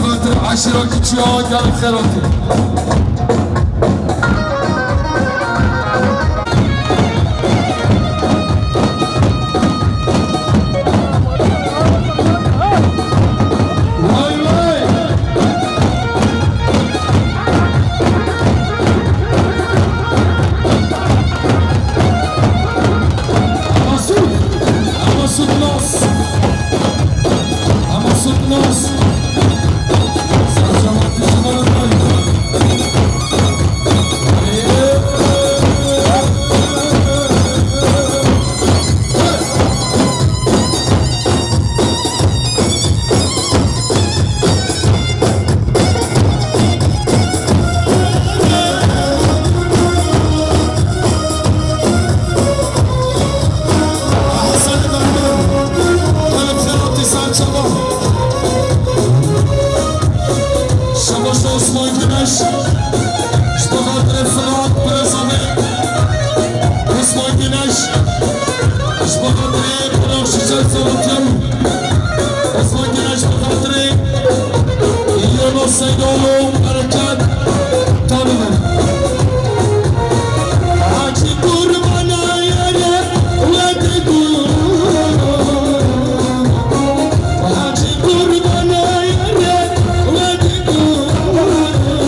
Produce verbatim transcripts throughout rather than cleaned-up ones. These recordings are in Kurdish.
Xatir eşîra kiçûya gelek xelatî. Vay vay! Ama Sutnas! Ama Sutnas! Şabaş Osman Güneş. Ji bo xatirê Firat, birêza me. Osman Güneş. Ji bo xatirê Pınar Çiçek Salatyan. Osman Güneş, bi xatirê Yunus Seydoğlu, bereket. Tanrı. Hacı kurbana yere, ve de kurbana. Hacı kurbana yere, ve de kurbana.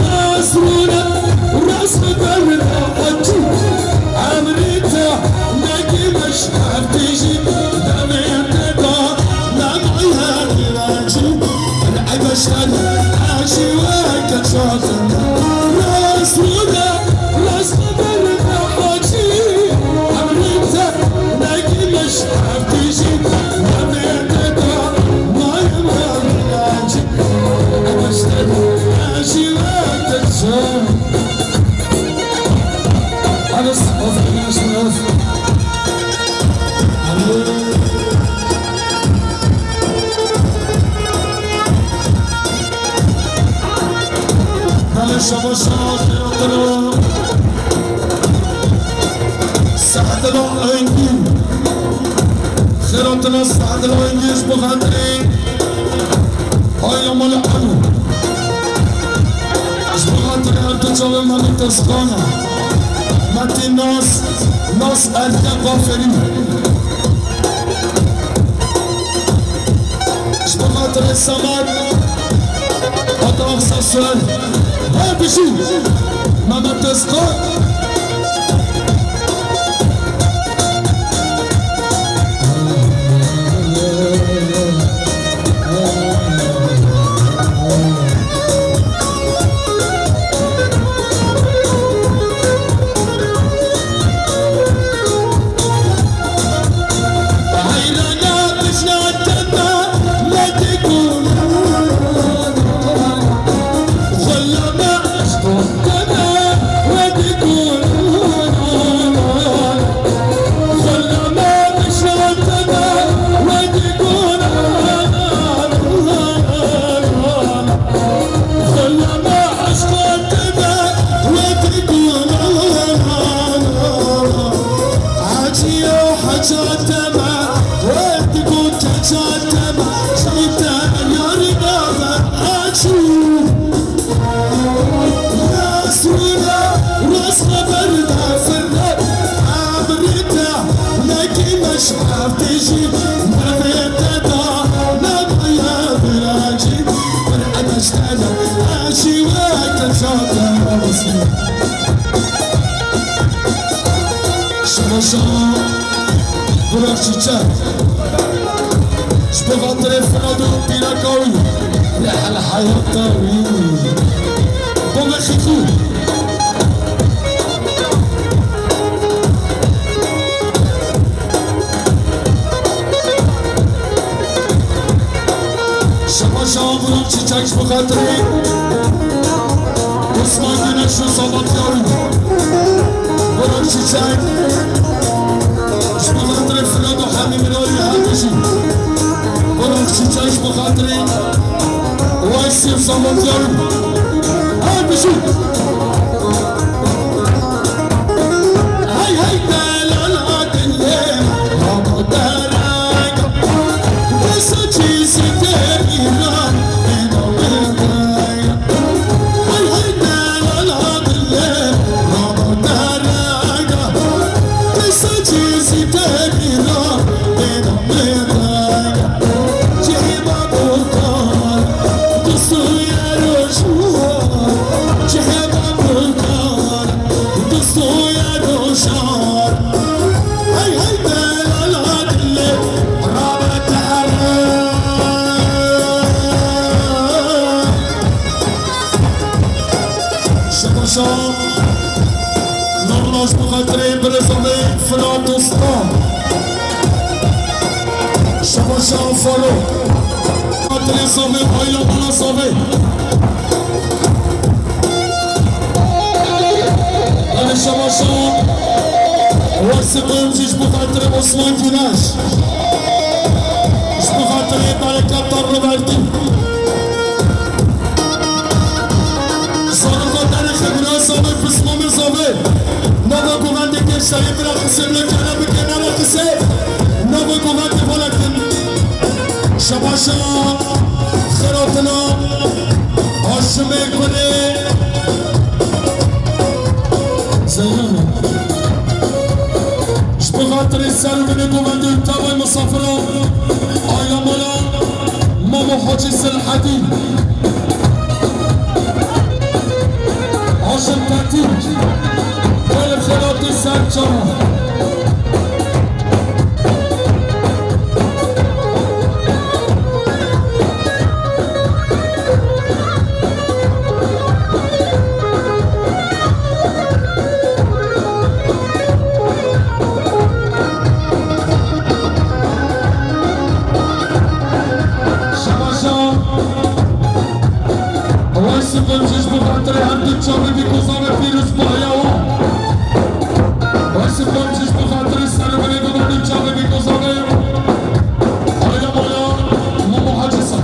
Rast rûne, rast berda hacî. Emrê te nekî meşeftî jî, demê te da nemaye hacî. Ebeştan hacî weke çatin. Rast rûne, rast berda hacî. Emrê te nekî meşeftî jî, demê te da nemaye hacî. Xêratina Engîn. Xêratina Saedil Engîn ji bo xatirê Hayla mala Elo. Ji bo xatirê her du çavên me, Metin Nas, Nas Erken Gaferî. Ji bo xatirê Semed, hata Aqsa Suher. Her bijî. Mehmet Tezkan. Şaşa Burak Çiçek. Ji bo xatirê Firat û pîreka wî. Lehel heyata wî. Bo me xîxû. Şaşa Burak Çiçek ji bo xatirê Osman Güneş û Sabatyar. Burak Çiçek. Ji bo xatirê Firat û Hemî Miralî her bijî. Burak Çiçek ji bo xatirê Weysî û Sabatyar. Her bijî. Hey hey delal adilê, baba derek. Kesa çî sitemi. Xatirê birê zavê Firat Usta. Şabaşa Faruk. Xatirê zavê, aila mala zavê. Hadi şabaşa. Wesî qeyim jî ji bo xatirê Osman Güneş. Ji bo xatirê Bereketa Robertî. Zarokatane xebira zavê, pismamê zavê. Nava govendê ke şayê bira qisê bira kene bike nava qisê. Nava govendê vala kin. Şabaşa xeratina Haşimê Gulê. Zeyran. Ji bo xatirê ser û binê govendê û tevay misafira, aila mala Mamo Hacî Selhedîn. Haşim Tertîp, gelê xelatê ser çawa. Şabaşa. Wesî qeyim jî ji bo xatirê her du çavê vî kozavê pîroz bahiya wan. Wesî qeyim jî ji bo xatirê ser û binê govendê çavê vî kozavê. Aila mala Mamo Hacî Sa.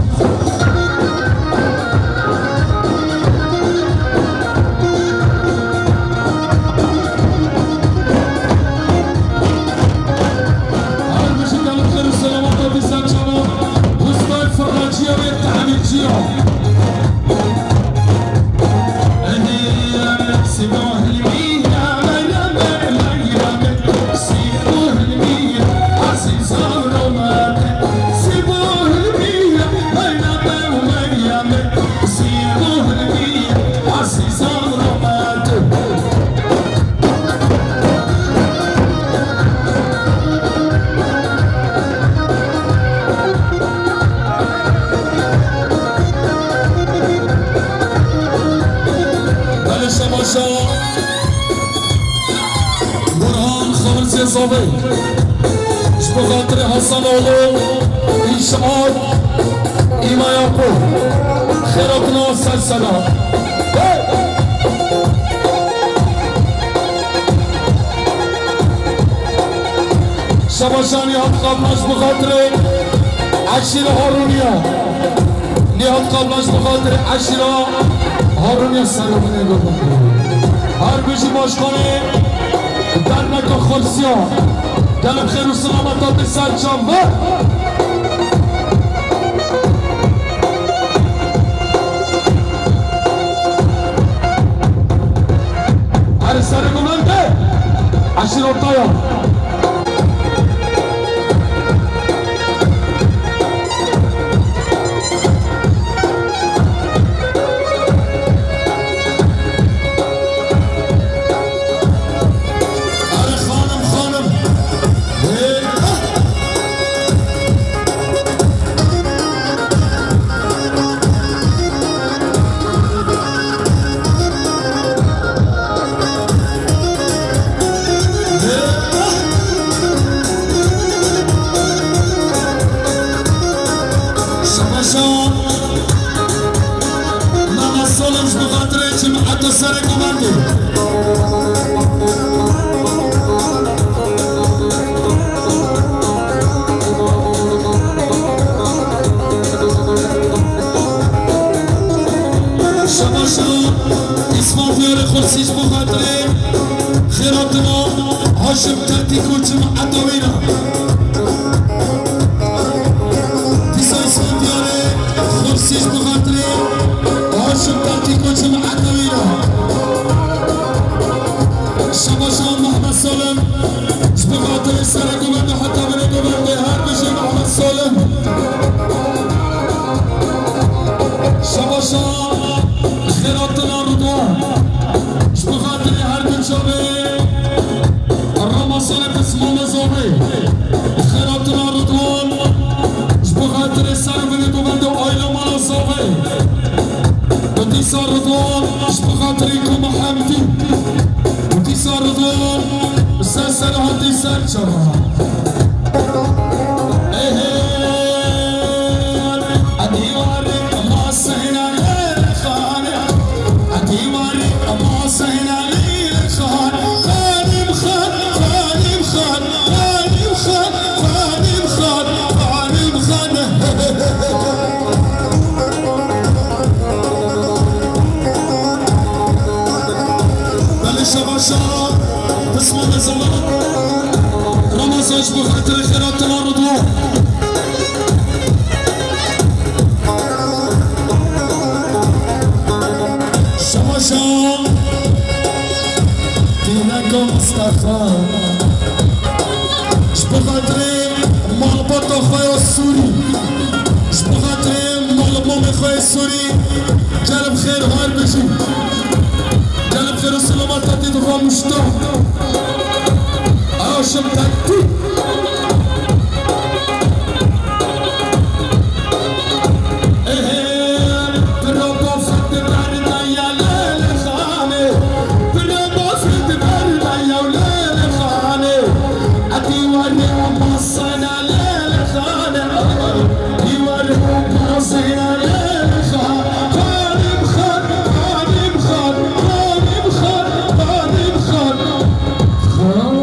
Her bijî, gelek xêr û selamet, hepî ser çava. Hustayê firnacî ya wê, temircî ya. Belê şabaşa. Burhan Xalizê Zavê. Ji bo xatirê Hasan oğlu, Îşar, Îmaya Ku. Xêratina ser sela. Hey! Şabaşa Nihat Kalmaz bi xatirê eşîra Harûniya. Nihat Kalmaz bi xatirê eşîra Harûniya serê binê bibin. Her bijî başkanê derneka Xursiya. Gelek xêr û selamet hate ser çav ve. Erê serê govendê, eşîrota ya. Erê xanim, xanim. Ê, ah! Şabaşa Mehmet Salim ji bo xatirê cemaeta serê govendê. Şabaşa Îsmaîl Diyarê Xursî ji bo xatirê xêratina Haşim Tertîk û cemaeta wî re. Dîsa Îsmaîl Diyarê Xursî ji bo xatirê Haşim Tertîk û cemaeta wî re. Şabaşa Mehmet Salim. Ji bo xatirê serê govendê heta binê govendê her bijî Mehmet Salim. Şabaşa xêratina Ridwan. Ji bo xatirê her du çavê Ramazanê Pismamê Zavê. Xêratina Ridwan. Ji bo xatirê serê binê govendê aîla mala Zavê. Û dîsa Ridwan ji bo xatirê Koma Hemdî. Û dîsa Ridwan Selahattin Serçava. Ehe, a dîwarê maseyna lêlê xane, a dîwarê maseyna lêlê xane. Xanim xan, xanim xan, xanim xan, xanim xan, xanim xan. Belê şebaşa, pisma mezin. Ramazan ji bo xatirê xêra tila Ridwan. Şebaşa, Tîneka Mistefa. Ji bo xatirê malbata xwe ya Sûrî. Ji bo xatirê mal û mamê xwe yê Sûrî. Gelm xêr har bijî. Gelm xêr û selamet hatî dixwe muşta. Aşim tektî. Ehe, piro bafet berdaya lêlê xane. Piro bafet berdaya lêlê xane. A dîwarê maseyna lêlê xane. Dîwarê maseyna lêlê xane. Xanim xan, xanim xan, xanim xan, xanim xan. Xan.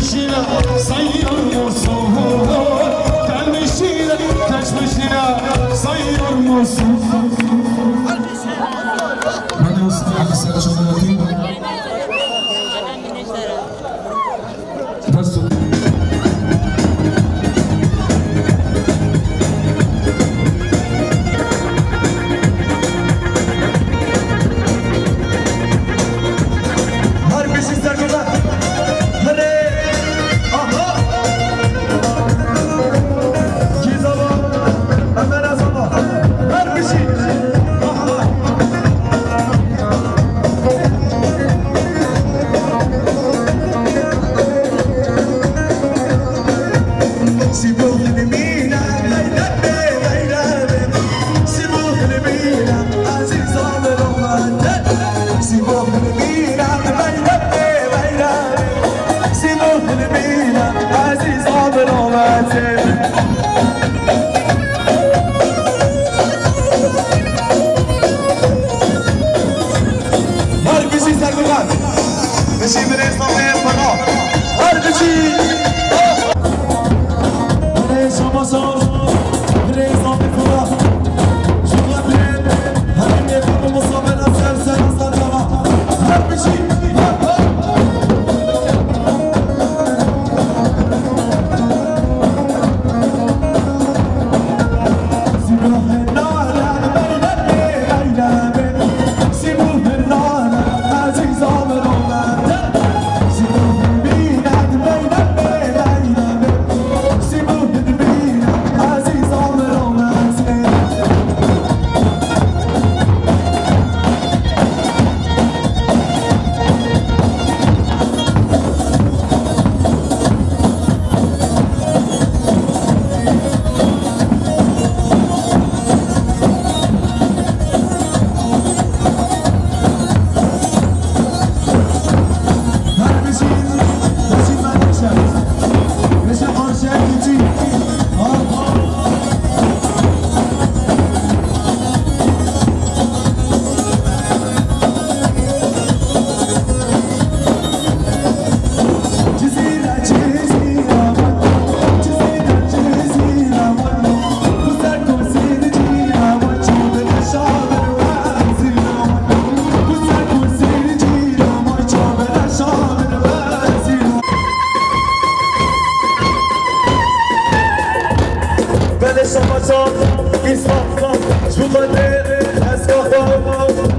Şîre sayıyor musun? Gelmişine, kaçmışına sayıyor musun? Ben de olsun, hadi sen de şunu yapayım. Nasıl? Her bir şey sergide. Hadi. Aha. Giza var. Ömer Azam var. Her bir şey. Aha. Her kişi serguvan. Kişi bir esnafı yapma. Her kişi. Hadi şama sor. Hadi esnafı fıra. Şuna bir. Hadi ne kadar musafir ser ser ser. Her kişi. Belê şabaşa, îsmaxa, ji bo xwe dê, ez ka xwe,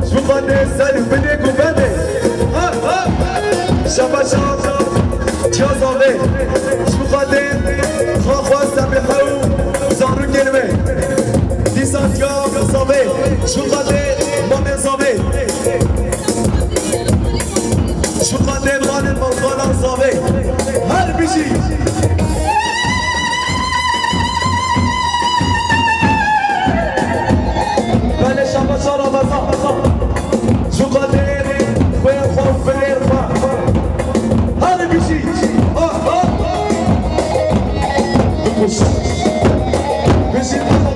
ji bo xwe dê, ser binê ku benê. Ha, ha. Şabaşa, tiya zavê, ji bo xwe dê, xa xwe Sebîhe û zarokên wê. Dîsa tiya zavê, ji bo xwe dê, mamê zavê. Ji xwe dê malên malbana zavê. Her bijî. Belê şabaşa Ramazan. Ji xwe dê xwê xwe û birê xwe. Her bijî. Ah, ah. Bikuş. Bijî Ramazan.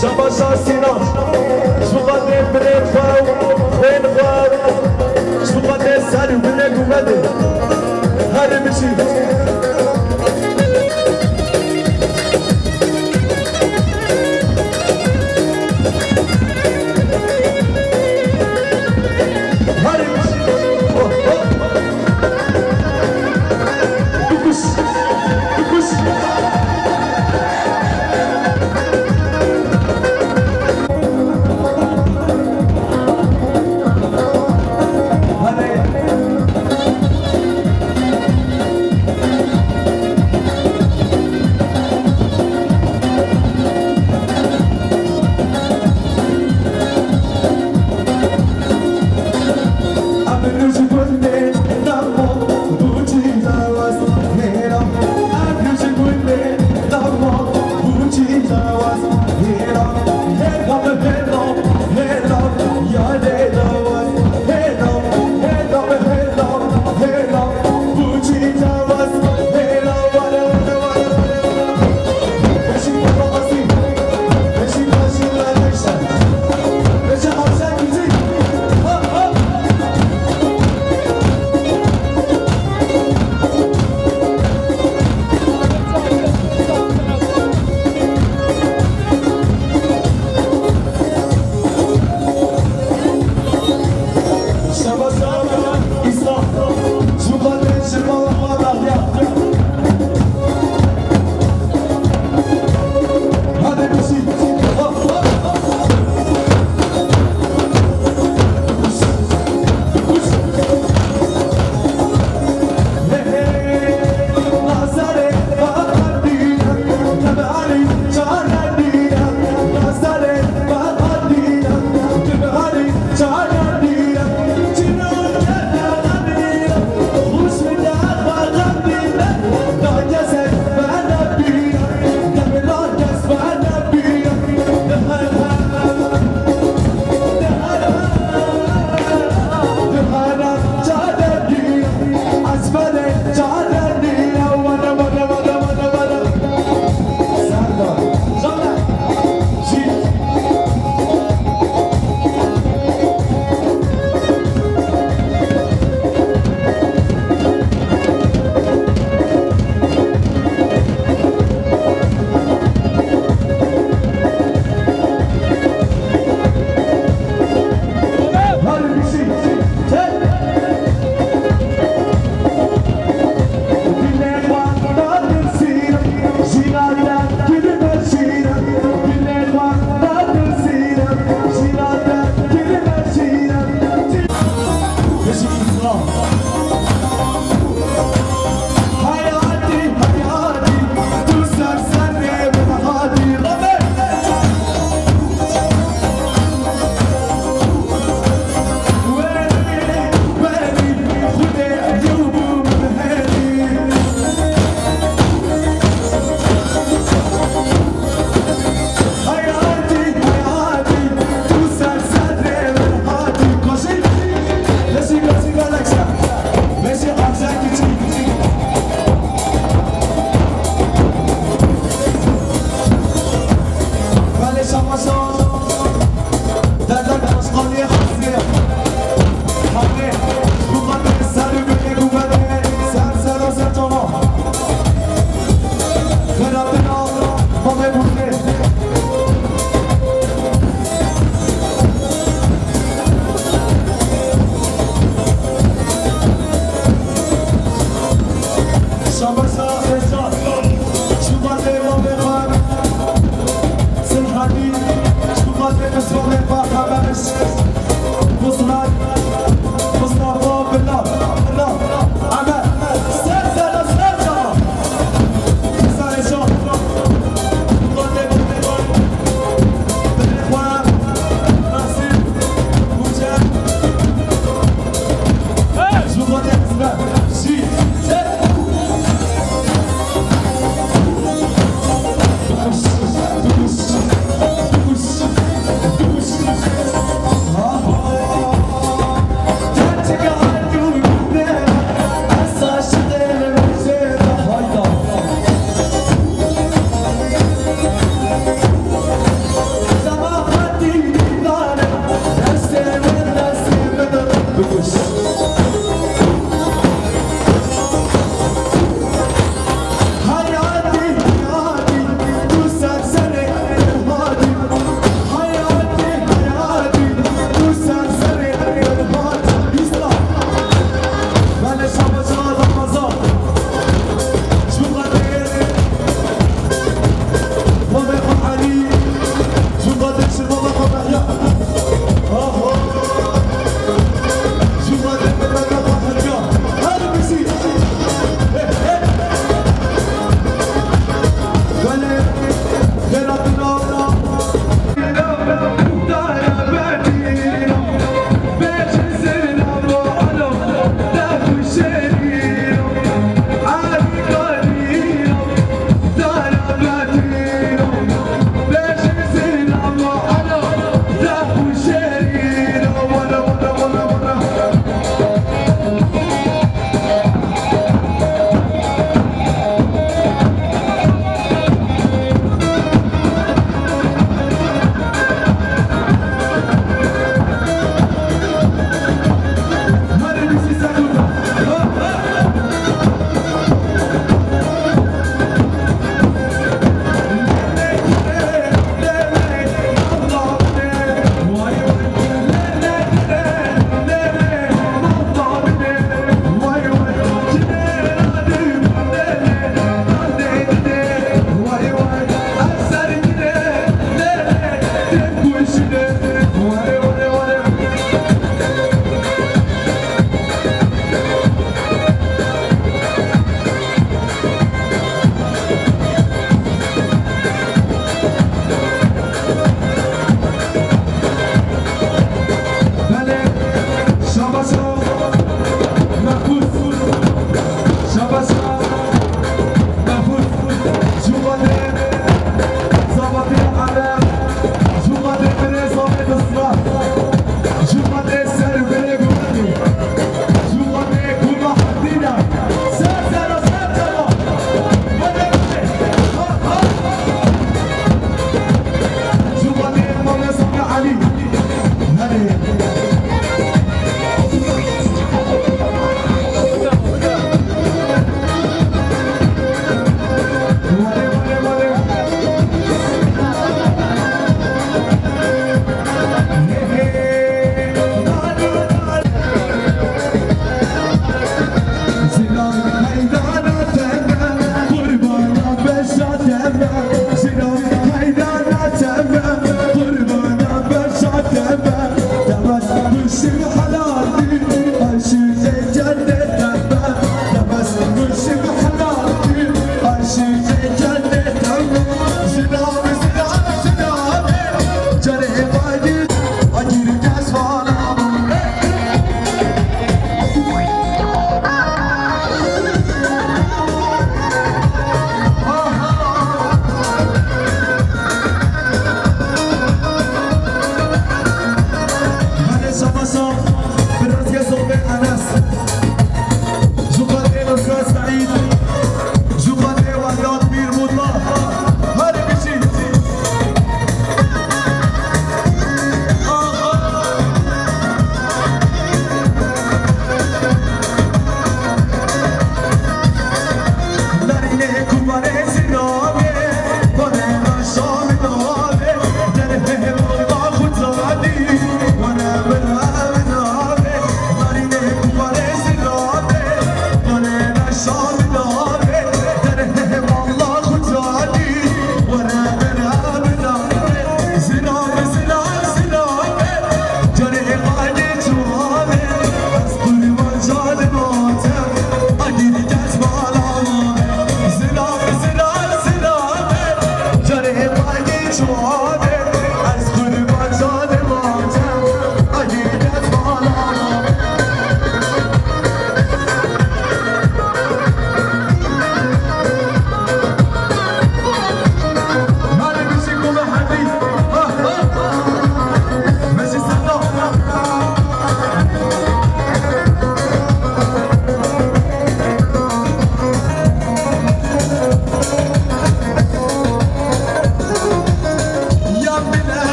Şabaşa Sînan, ji bo xatirê birê xwe û xwên xwe, ji bo xatirê ser û binê ku me dê. Herê bijî. Herê bijî. Oh, oh. Bikuş. Bikuş.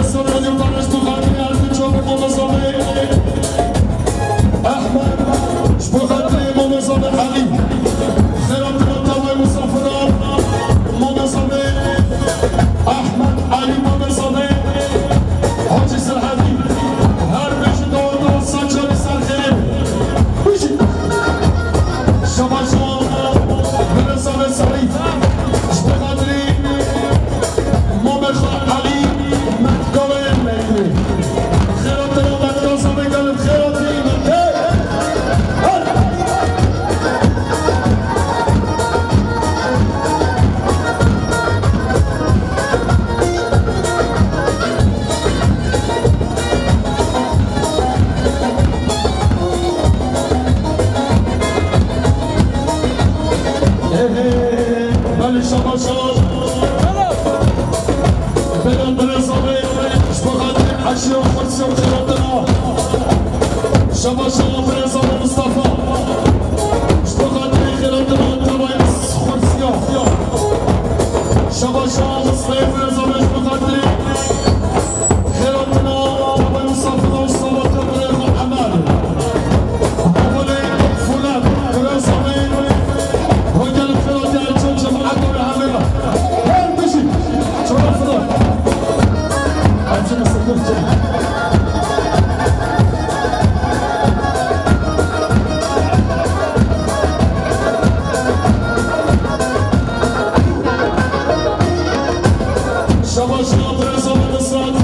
Serveriya Paris bi xatirê Erkin Çavê Mamezanê Ehmed, ji bo xatirê Mamezanê Elî. Xêra tira tawayê misafiran, Mamezanê Ehmed Elî, Mamezanê Hacî Serhedî. Her bijî daweta saçarî ser xêrê. Bijî. Şabaşa Birêzanê Serî. Ji bo xatirê Mamê xwe Elî Metkawê Meyînê. Xêra te ya Metka Samê gelin xêra te yî min te. Belê şabaşa. Belê birêza me, ji bo xatirê eşya xursiya xêratina. Şabaşa birêza me Mustafa. Ji bo xatirê xêratina tevayê xursiya. Şabaşa Mustafayê birêza me ji bo xatirê Xêratina tevayê misafira û salata birêza Emel. Hevalê Fulat, birêza me. Hocan xêratiya çend cemaat û hemê. Her bijî. Çora Fulat. Acı mısın? Şabaşiya birêza me Nusret.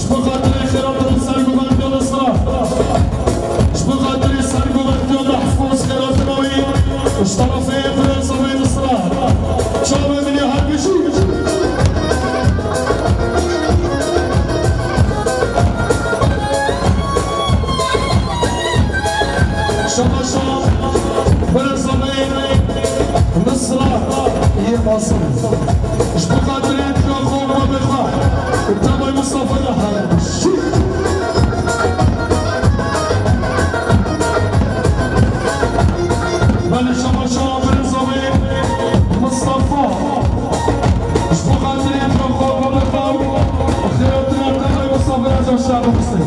Ji bo xatirê xêra birêza Sergovendiya Nusret. Ji bo xatirê Sergovendiya Mehfûz xêratina wî. Ji terefê birêza me Nusret. Çavê min ya her bijî. Şabaşa birêza me Nusret yê Asim. Ji bo xatirê dika xwe û babê xwe. Tevayê Mustafa ya her bijî. Belê şabaşa birêza me Mustafa. Ji bo xatirê dika xwe û babê xwe. Xêratina tevayê Mustafa ya şabaşa.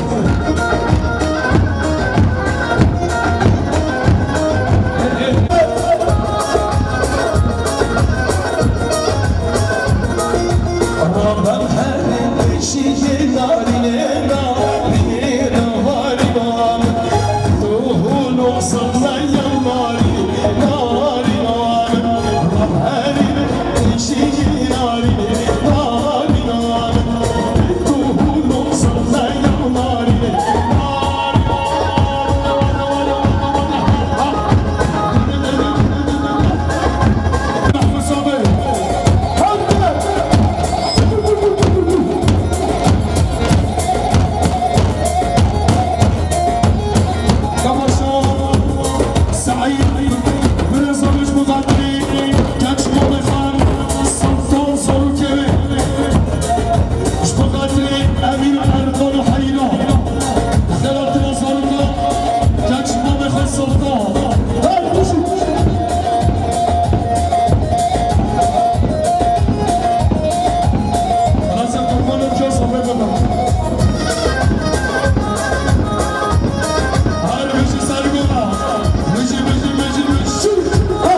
Temaşa Seîd, birêza min ji bo xatirê keç Mamê Xan, Sultan Zarokê wê. Ji bo xatirê Emîr Erkan û Heyra. Xêratina zaroka, keç Mamê Xan Sultan. Her bijî. Reza Kurbanov Joseph Bey. Her bijî Sergola. Bijî, bijî, bijî, bijî. Ha!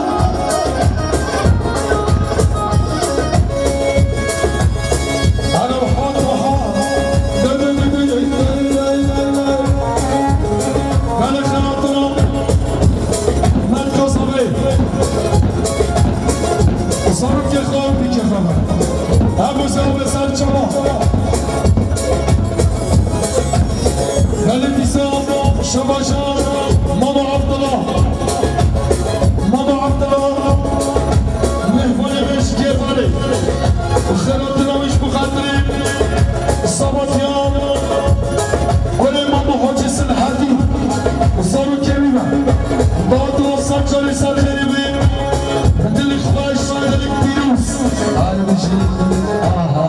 Ana wiha, wiha. Belê xelatira. Mert Kasabê. Zarokê xwe û pîkê xwe be. Ebu Zerbe ser çava. Xelîfîsa şebaşa Mama Abdullah. Mama Abdullah. Mehvanê me ji Kêvanê. Xeratina wî ji bo xatirê Sabatiyan. Olê Mama Hacî Silhedî. Zarokê wî be. Daweta sed carê ser xêrê be. Dilê xweş, dilê pîroz. Her bijî. Aha.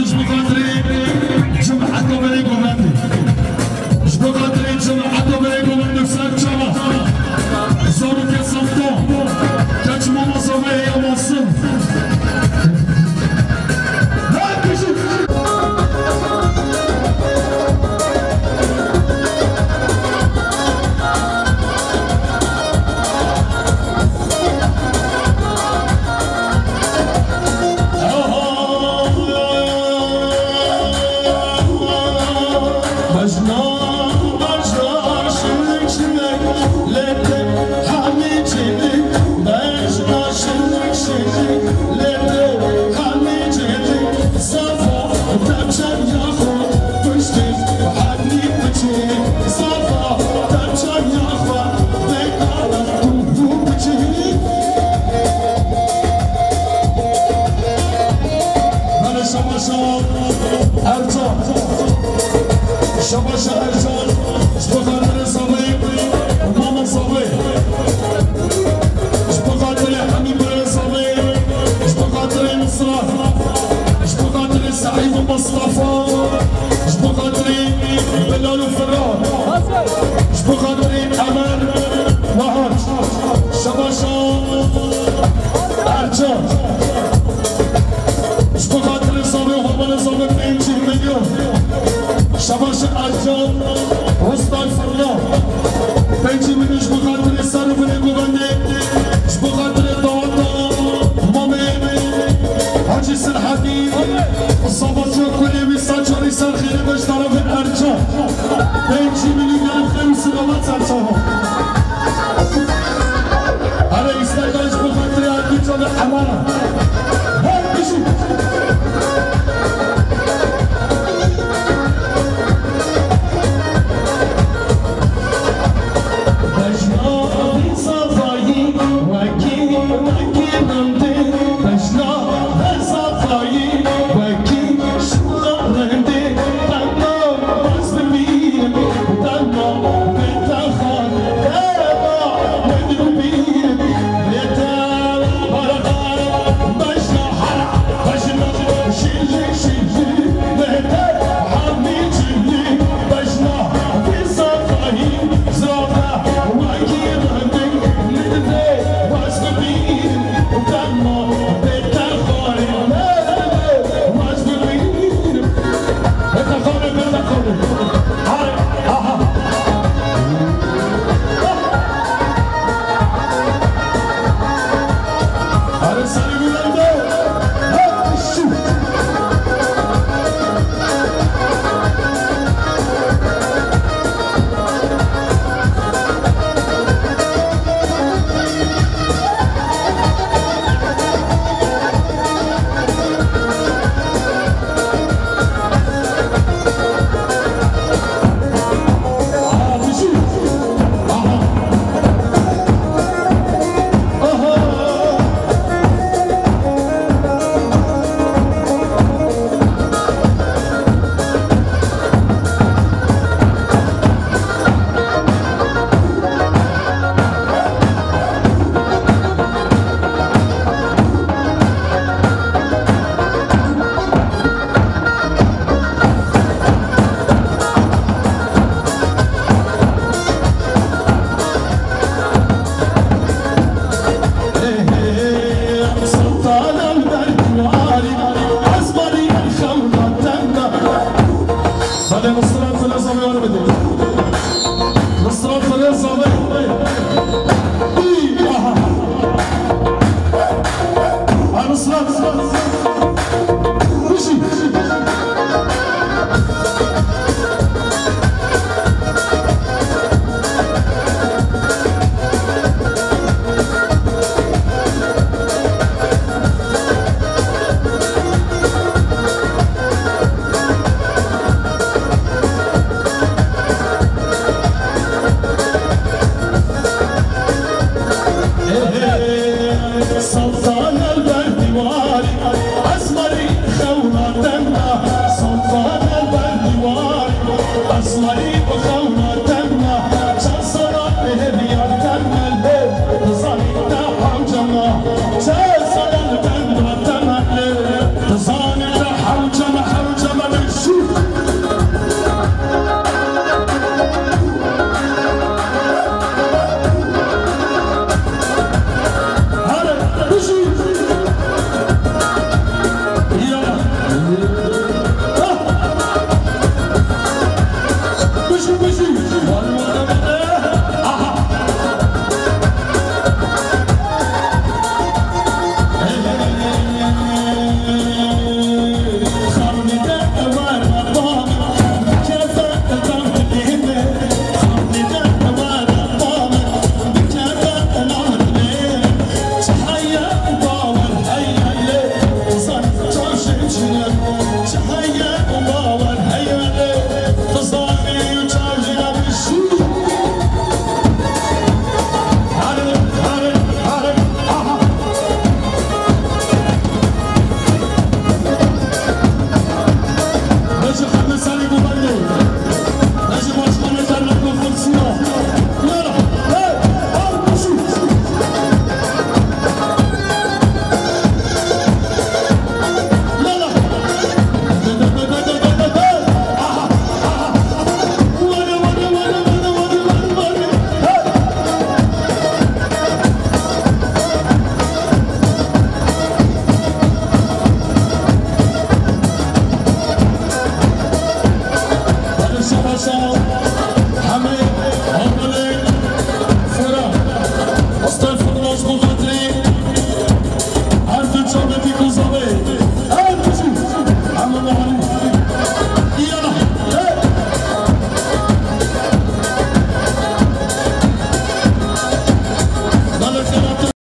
Ji bo xatirê cemaeta berê govendê. Ji bo xatirê cemaeta berê govendê ser çava. Zarokê Sefta. Keç mama zavê ya masum. Her kişi. Şabaşa Ercan. Şabaşa Ercan. Ji bo xatirê Zavê, mama Zavê. Ji bo xatirê Hemî birê Zavê. Ji bo xatirê Nusra. Ji bo xatirê Seîd û Mustafa. Ji bo xatirê Bilal û Firar. Ji bo xatirê Emer Wehat. Şabaşa Ercan. Ji bo xatirê Zavê û hevalê Zavê pêncî milyon. Şabaşa Ercan Rostay Firna. Pêncî milyon ji bo xatirê ser û binê govendê.